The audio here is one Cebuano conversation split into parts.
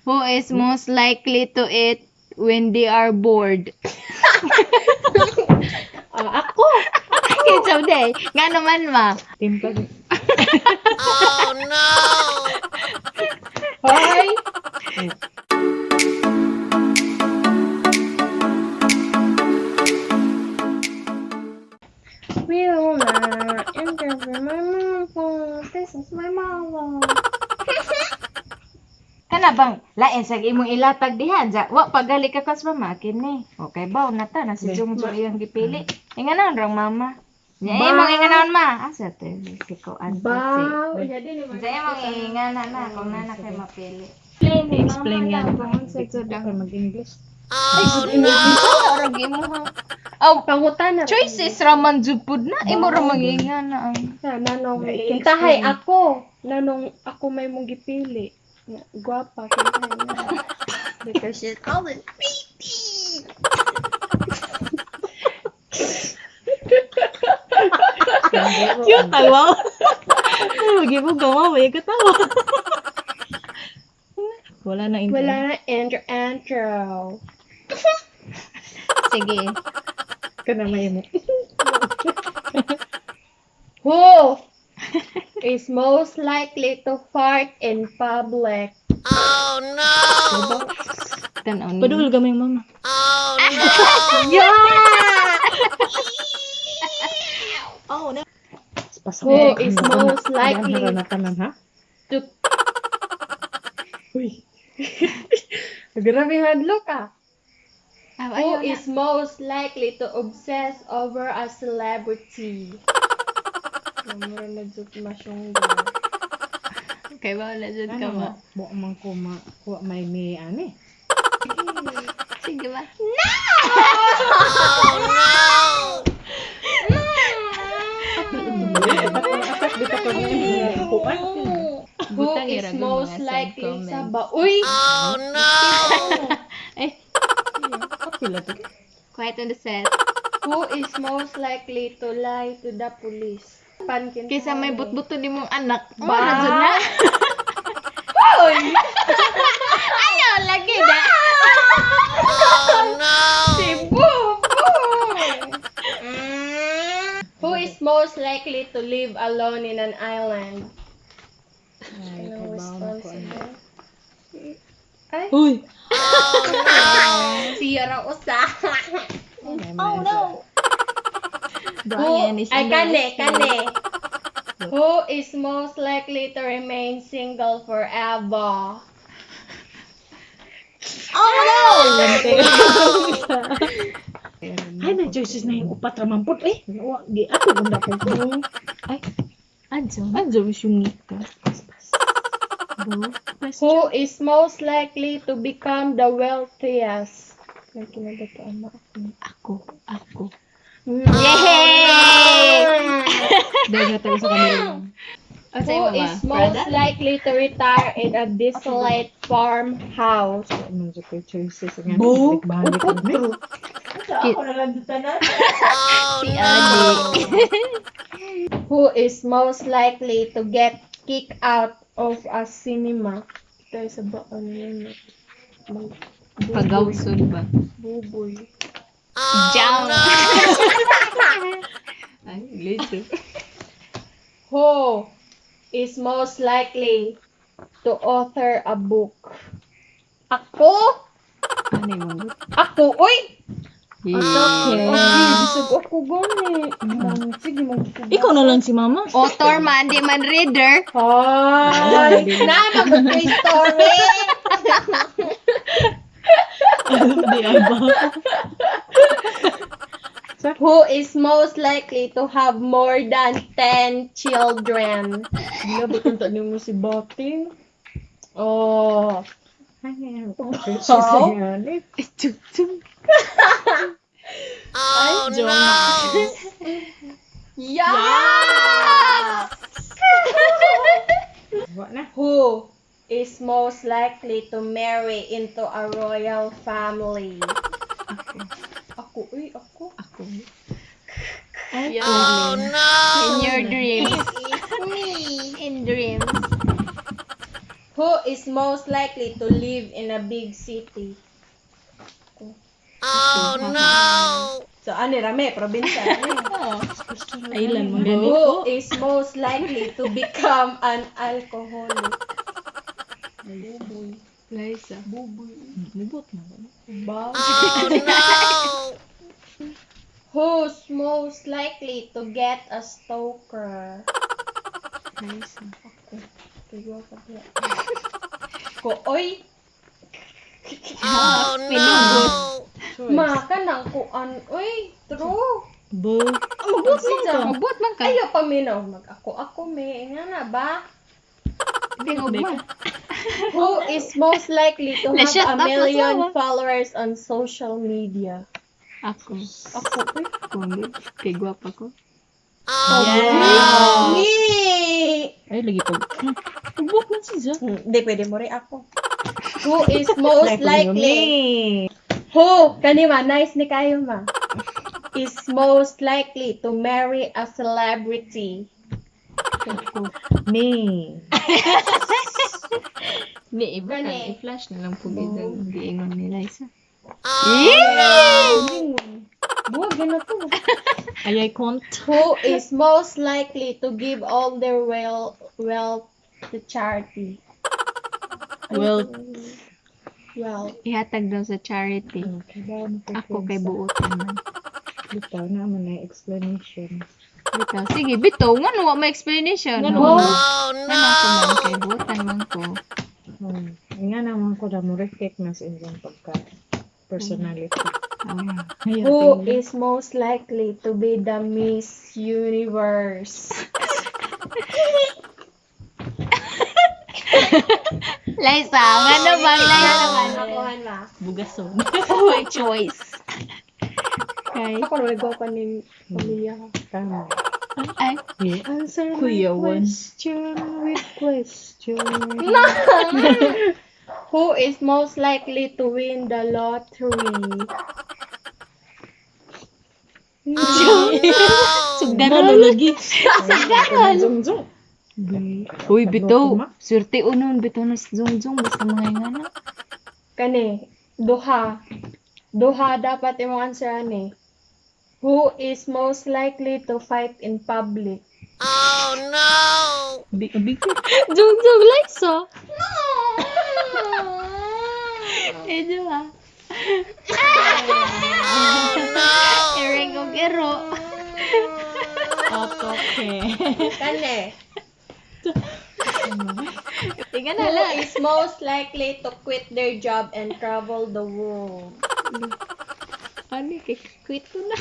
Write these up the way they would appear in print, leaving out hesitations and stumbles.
Who is most likely to eat when they are bored? Ah, ako. Kinsa day? Nga naman, ma? Timpla. Hoy! We will not interview my mama. This is my mama. Kana bang lain sa imong ilatag diha ja wa pagali ka kas mama kini. Okay ba na ta na si Jungjo iyang gipili. Inganaon rang mama. Nya imong inganaon, ma. Asa te si ko si. Wow. Sa imong ingana na kung nana kay mapili. Explain yan. Ako Mag-English. no. Imo ha. Oh, Pangutan na. choices ra man jud pud na imo ra mangingana ang Na, nanong, kintahay ako. Nanong ako may mong gipili. Nga, gwapa, kintahay na. Because she's always pretty. Cute, ay wow. Lagi mo gawa, may katawa. Wala na intro. Wala na intro, intro. Sige. Ka na may mo. Who is most likely to fart in public? Tan-aw ni. Padul gamay, mama. Yeah! Oh, no. Who is most likely na tanan, ha? to Uy. Grabe hadlok ah. Ah, Who ayaw na. is most likely to obsess over a celebrity? Namura na jud masyong. Kay wala jud ka Ano ma. mo? Mo man ko ma kuha may mi ani. Sige ba? Atak dito ko ni kuan. Who Butang is iragon most mga sad likely sa comments. ba? Uy! Eh, Pila to. Quiet on the set. Who is most likely to lie to the police? Pankin. Kaysa may butbuto ni mong anak. Ba? Ba? Jud na. Hoy! Ayaw lagi na. Si Bubu! Who is most likely to live alone in an island? Ay, Anong kabaw na ko, response ano. mo? Ay, Uy. siya raw usa. Oh no. Brian is Ay, in the kane, rescue. kane. Who is most likely to remain single forever? Ay, na choices na yung upat ra man pud eh. Wa di ato gunda po ko. Ay, adyo. Anjo yung ka. Bo. Who is most likely to become the wealthiest? May kinabata na ako. Ako, ako. Yay! Dahil nga tayo sa kanila. O, sa Who imo ba? is most Prada? likely to retire in a desolate farmhouse? Ano sa kay choices nga. Bo? Balik Upot. Ki- Si Adi. Who is most likely to get kicked out of a cinema? Tayo sa ba ano yun? Mag- Pagawson ba? Buboy. Jam! Ay, glitch. Who is most likely to author a book? Ako? Ano yung Ako, uy! Okay. Okay, bisag ako gani. Sige, mag Ikaw na lang si mama. Author man, di man reader. Hi! Na, mag story! Di aba. Who is most likely to have more than 10 children? Grabe, kanta niyo mo si Bating. Oh. Choices na yan. Ay, Yeah! Wa na. Who is most likely to marry into a royal family? Ako. Ako, uy, ako. Ako. Oh no! In your dreams. Me. In dreams. Who is most likely to live in a big city? Oh no. So, ani rame, probinsya rame. Island man gani. Who is most likely to become an alcoholic? Buboy. Liza. Buboy. Mubot na. Ba? Who's most likely to get a stalker? Liza. Ako. Tuyo ka ba? Ko, oy! Pinugot. Ma, kanang kuan, oy! True! Bo. Magbot man ka. Magbot man ka. Ayaw paminaw. Mag-ako-ako, me. Nga na ba? Tingog ma. Who is most likely to have Na-shut a up na million sawa. followers on social media? Ako. Ako, uy. Kung kay gwapa ko. Yeah. Me! Ay lagi pag. Mubot man siya. Hindi, pwede mo rin ako. Who is most likely? Me. Who? Kanima, nice ni kayo ma. Is most likely to marry a celebrity. Ako. Me. Ni iba Gani. kan i-flash na lang pug idang giingon ni Liza. Buwag na to. Ay I can't. Who is most likely to give all their wealth to charity? Well, Wealth. Ihatag daw sa charity. Ako kay buotan man. Bitaw na man na explanation. Bitaw. Sige, bitaw. Ngano wa may explanation? Ngano? Oh, ngano ko man kay buotan man ko. Nga naman ko na mo reflect na sa inyong pagka personality. Ah. Ay, Who ate. is most likely to be the Miss Universe? Liza, ngano bang Liza man? Nakuha na. Bugason. Oh, choice. Kay Ako na nagwapa ni pamilya ko. Tama. Ay, You answer my Kuya Juan. question with question. Who is most likely to win the lottery? Sugdaron. lagi. Sugdaron. Zung zung. Uy, bitaw. Swerte unon bitaw na si Zong Zong basta mga ingana. Kani, duha. Duha dapat imong answer ani. Who is most likely to fight in public? Big big. Zong Zong Liza. No. Eh, di ba? Oh, no. Ereng og ero. Okay. Kani, Tiga na who lang. is most likely to quit their job and travel the world? Ano, kay quit ko na.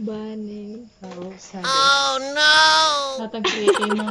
Bani. Oo, sabi. Hatag kay ma.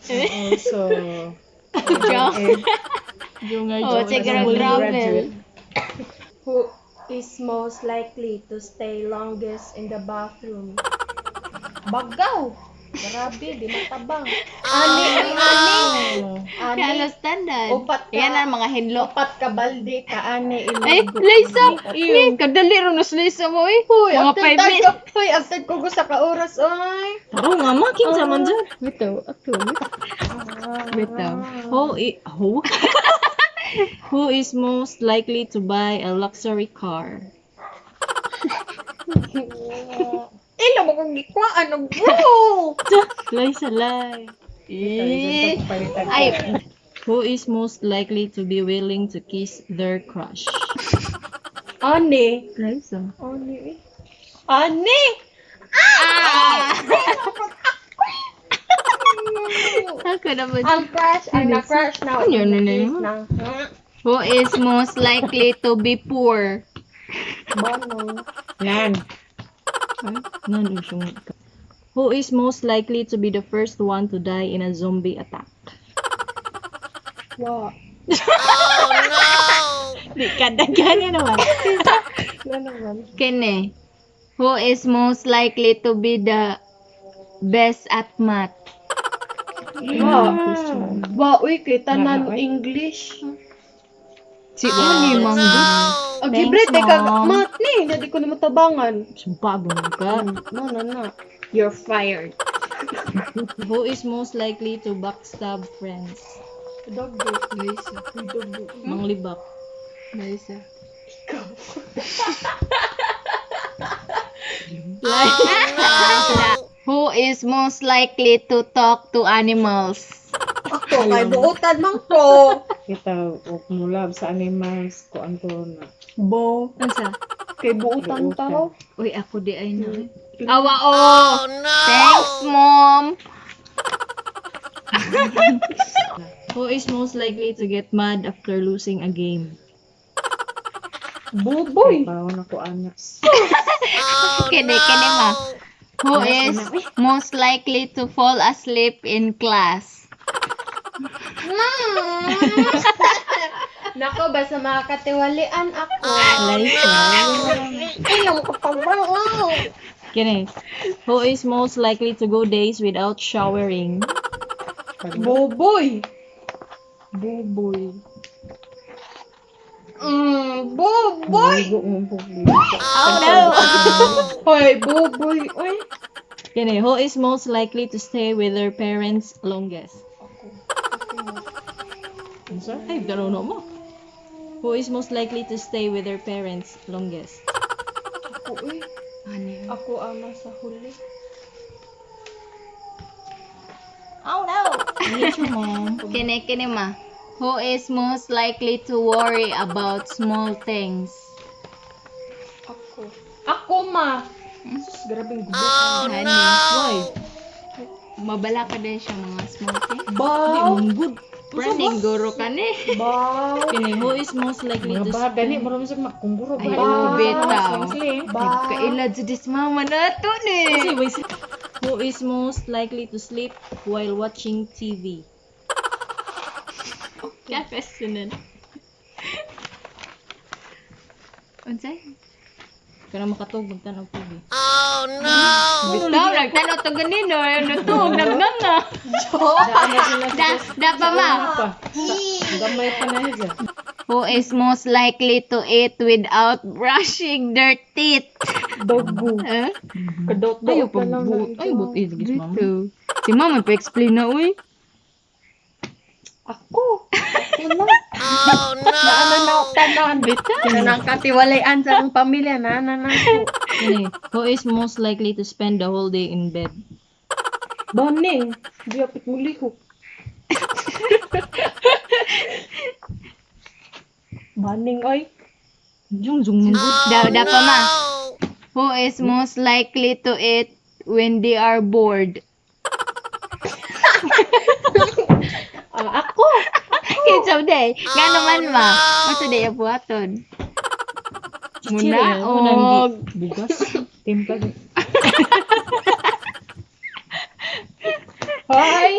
Also, Joke. eh, Yung nga Oh, joke. sige, fully travel. graduate. Who is most likely to stay longest in the bathroom? Bagaw! Grabe, di matabang. Ani, ang ani. Kaya Ani, ano standard. Upat ka. Yan ang mga hinlo. Upat ka balde ka, ani. Ay, Liza! Ni, kadali ron na si Liza mo eh. Hoy, Mga after 5 tag minutes. Hoy, after ko sa ka oras, ay. Taro nga ma kinsa man dyan. Bitaw, ako. Bitaw. Who? Who is most likely to buy a luxury car? Ilo mo kong gikuhaan og bro. Liza, lie. Eh. Palitan. Ay, Who is most likely to be willing to kiss their crush? Ani. Liza. Ani. Eh. Ani. Ah! Ako naman. Ang crush, ang na-crush na. Ano yun, ano yun? Na. Who is most likely to be poor? Bono. Nan. None is yung- Who is most likely to be the first one to die in a zombie attack? Wa. Di kadaghan na naman. Ano naman? Kene. Who is most likely to be the best at math? Wa. Wa, uy, kay tanan English. Si Oni Manggo. Ang Thanks, gibre, teka, Mom. mat ni, hindi ko na matabangan. Sumpa ka. No, no, no. You're fired. Who is most likely to backstab friends? Dog. Luisa. Dog. Manglibak. Luisa. Who is most likely to talk to animals? Ako, kay buotan man ko. Kita og mulab sa animals ko ang na. Bo. Unsa? Kay buotan Buotan. tao. Uy, ako di ay na. Awa oh. Thanks, Mom. Who is most likely to get mad after losing a game? Buboy. Bawo na ko anak. Kini, kini ma. Who is most likely to fall asleep in class? Nako, basta makakatiwalian ako. Liza. Kini. Who is most likely to go days without showering? Buboy. Buboy. Buboy! Ligo mo publiko. Oh no. Hoy, buboy. Uy. Kini. Who is most likely to stay with their parents longest? Unsa? Ay, gano'n mo. Who is most likely to stay with their parents longest? Ako, uy. Ano yun? Ako ang nasa huli. Oh no. Meet your mom. Kini, kini ma. Who is most likely to worry about small things? Ako. Ako, ma. Sus, grabing gubo. Oh, no. Why? Mabala ka din siya mga small things. Baw. Good. Praning guro ka ni. Baw. Kini, who is most likely Mga to ba gani mo sa makungguro ba? Ay, oh, bitaw. Baw. Kailad sa dis mama na to ni. Kasi, wait, who is most likely to sleep while watching TV? Kaya question Unsay? Kana makatog magtan-aw TV. Bitaw, nagtanaw to ganino. Ano to? Nagnanga. Da, da pa ma. Pa. Gamay pa na siya. Who is most likely to eat without brushing their teeth? Dogo. Huh? Kadot-dot Ayaw na pag lang buot. na Ay, ito. buot is mama. Dito. Si mama pa-explain na, uy. Ako. Ako na. Oh, no. Naano na ako tanan. Kanang katiwalayan sa akong pamilya. Naano na ako. Kini, who is most likely to spend the whole day in bed? Baning. Di apit mo lihok. Baning, oy. Jung jung mong good. Da, da pa ma. Who is most likely to eat when they are bored? Ah, ako. Kinsa day? Nga naman ma. Masa day ang buhaton? Chichirya, Muna unang og Bugas. Timpla. Hoy.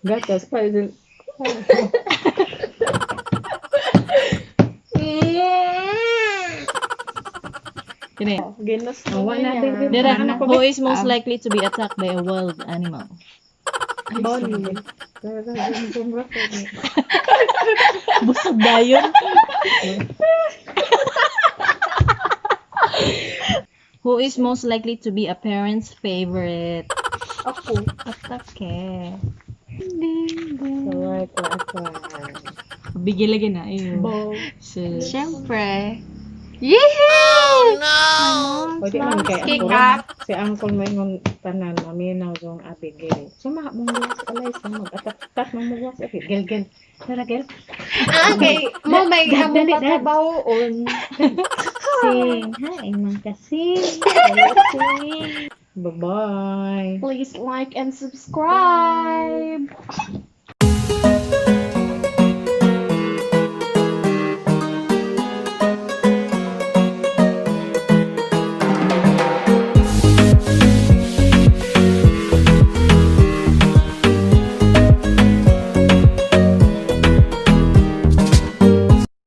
Gatas pa. Kini. Ginas Oh, wala na din. Dira, Ano pa who is most likely to be attacked by a wild animal? Baning. Busog dayon. Who is most likely to be a parent's favorite? Ako. Atake. Alright, alright. Bigil lagi na. Ayun. Bo. Sus. Siyempre. Yehey! Pwede man kay Kick uncle. up. Si uncle may ngon tanan maminaw jong Abigail. Suma mong gawas alay sa mag-atak-tak mong gawas Abigail gel. Tara gel. Ah, okay. Mo may Dad, amo dali, dad. patrabahoon. Sing. Hi, man kasi. Sing. Bye-bye. Please like and subscribe.